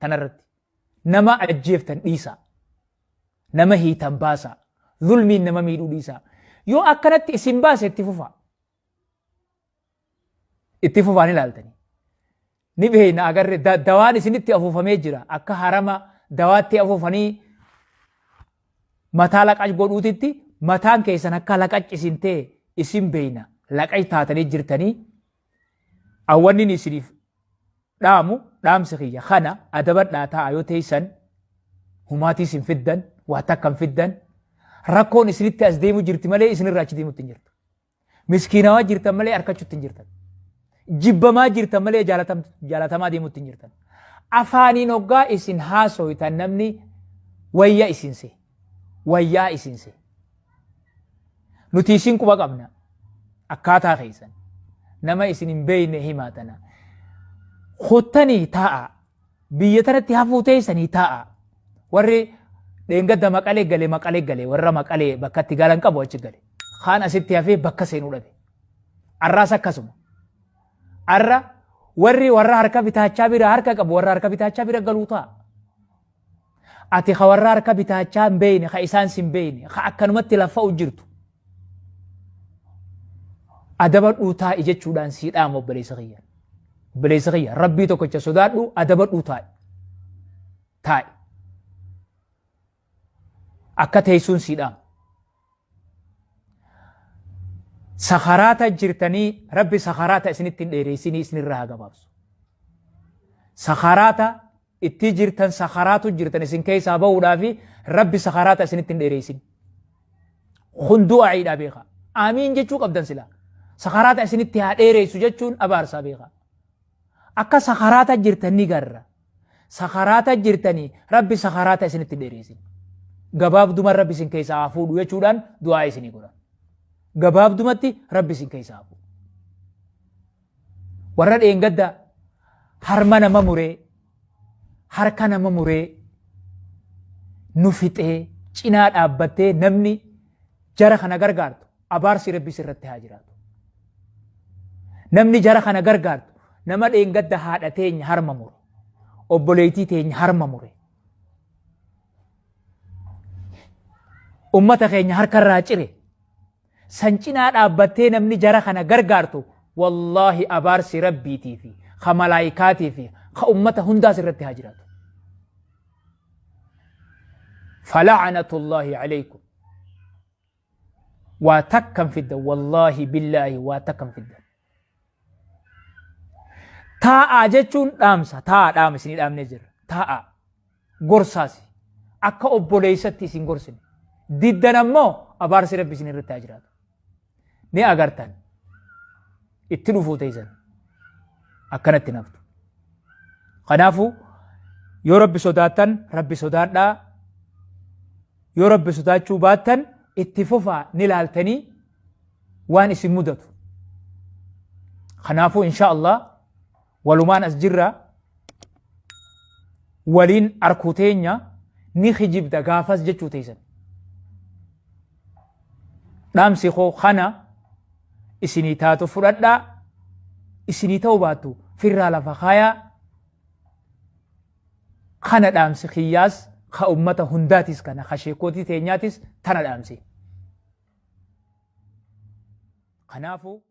Tanarratti. Nama ajjeeftan dhiisaa. Nama hiitan baasaa. Zulmiin nama miidhuu dhiisaa. Yoo akkanatti isin baase itti fufaa. Itti fufaa ni ilaaltanii. Ni beekna agarre dawaan isinitti afuufamee jira. Akka harama dawaatti afuufanii mataa laqac godhuutitti mataan keessan akka laqac isin ta'e isin beekna. Laqac taatanii jirtanii awwanni isiniif dhaamu dhaamsi kiyya kana adabadhaa ta'a yoo teessan humaatii isin fiddan waa takka hin fiddan rakkoon isinitti as deemu jirti malee isinirraa achi deemutti hin jirtu. Miskiinawaa jirtan malee harkachutti hin jirtan. Jibbamaa jirtan malee jaalatamaa deemutti hin jirtan. Afaaniin hoggaa isin haasoytan namni wayya isin se. Wayyaa isin se. Nuti isin quba qabna. Akkaataa keessan. Nama isin hin beekne himaa tana. Kottanii taa'a. Biyya tanatti hafuu teessanii taa'a. Warri dheengadda maqalee gale maqalee gale warra maqalee bakka itti galan qabu achi gale. Kaan asitti hafee bakka seenuu dhabe. Arraas akkasuma. Arra warri warra harka bitaachaa bira harka qabu warra harka bitaachaa bira galuu ta'a. Ati ka warra harka bitaachaa hin beeyne ka isaan sin beeyne ka akkanumatti laffa'u jirtu. Adabadhuu taa'i jechuudhaan sii dhaama obboleessa kiyya. Obboleessa kiyya rabbii tokkicha sodaadhu adabadhuu taa'i. Taa'i. Akka teessuun sii dhaama. Sakaraata jirtanii rabbi sakaraata isinitti hin dheereessinii isinirraa haa gabaabsu. Sakaraata itti jirtan sakaraatu jirtan isin keessaa bahuudhaafi rabbi sakaraata isinitti hin dheereessin. Kun du'aa'iidha beekaa. Aamiin jechuu qabdan silaa. Sakaraata isinitti haa dheereessu jechuun abaarsaa beekaa. Akka sakaraata jirtan ni garra. Sakaraata jirtanii rabbi sakaraata isinitti hin dheereessin. Gabaabduma rabbi isin keessaa haa fuudhu jechuudhaan du'aa isinii godha. Gabaabdumatti rabbi isin keessaa haa fuudhu. Warra dheengadda harma nama muree, harka nama muree, nu fixee, cinaa dhaabbattee namni jara kana gargaartu abaarsi rabbi sirratti haa jiraatu. Namni jara kana gargaartu nama dheengadda haadha teenya harma mure, obboleettii teenya harma mure, ummata keenya harkarraa cire San cinaa dhaabbattee namni jara kana gargaartu wallaahi abaarsi rabbiitii fi ka malaayikaatii fi ka ummata hundaas irratti haa jiraatu. Fala'anatullaahi alaykum. Waa takkan fiddan wallaahi billaahi waa takkan fiddan. Taa'aa jechuun dhaamsa. Taa'aa dhaama isinii dhaamnee jirra. Taa'aa. Gorsaasi. Akka obboleessatti isin gorsine. Diddan ammoo abaarsi rabbi isin irratti haa jiraatu. Ni agartan. Itti dhufuu teessan. Akkanatti naftu. Kanaafuu yoo rabbi sodaattan rabbi sodaadhaa. Yoo rabbi sodaachuu baattan itti fufaa ni laaltanii waan isin mudatu. Kanaafuu insha Allah walumaan as jirra waliin arkuu teenya ni kijibda gaafas jechuu teessan. Dhaamsi koo kana isinii taatu fudhadhaa isinii ta'u baattu firraa lafa kaayaa kana dhaamsi kiyyaas ka ummata hundaatis kana ka sheekootii teenyaatis tana dhaamsi. Kanaafuu.